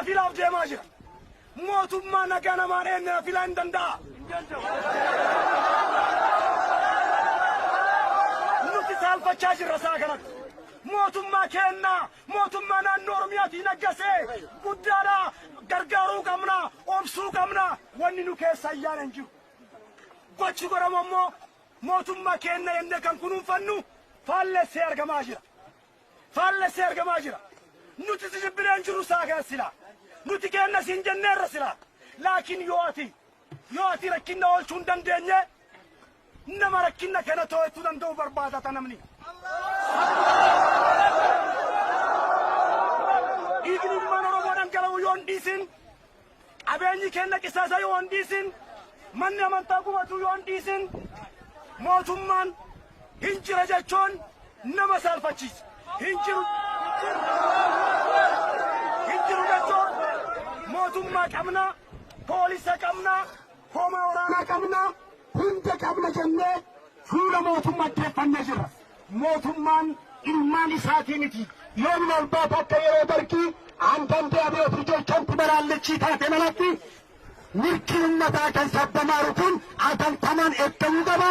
Na filaaf deemaa jira. Mootummaa nagaa namaan eenne na filaa hin danda'a. Nuti saalfachaa jirra isaa kanatti. Mootummaa keennaa, mootummaa naannoo Oromiyaatiin aggasee guddaadha. Gargaaruu qabna, obsuu qabna. Wanni nu keessa ayyaana hin jiru. Gochi godhamu ammoo mootummaa keenna jennee kan kunuunfannu faallessee argamaa jira. Faallessee argamaa jira. Nuti si jibbinee hin jirru saa kana silaa. Nuti keenna siin jenneerra silaa. Laakiin yoo ati rakkinna oolchuu hin dandeenye, nama rakkinna kana to'achuu danda'u barbaadata namni. Dhiigni ilmaan Oromoo dhangala'u yoo hin dhiisin, qabeenyi keenya qisaasa yoo hin dhiisin, manni amantaa gubatu yoo hin dhiisin, mootummaan hin jira jechuun nama saalfachiisa. Hin jiru. Hin jiru jechuun mootummaa qabna, poolisa qabna, homa waraanaa qabna, hunda qabna jennee fuula mootummaa deeffannee jirra. Mootummaan ilmaan isaatii miti. Yoo ምናልባት akka yeroo dargii አንዳንድ አብዮት ልጆቿን ትበላለች taate malatti, mirgi ummataa kan sabbamaaru kun atantamaan eeggamuu qaba.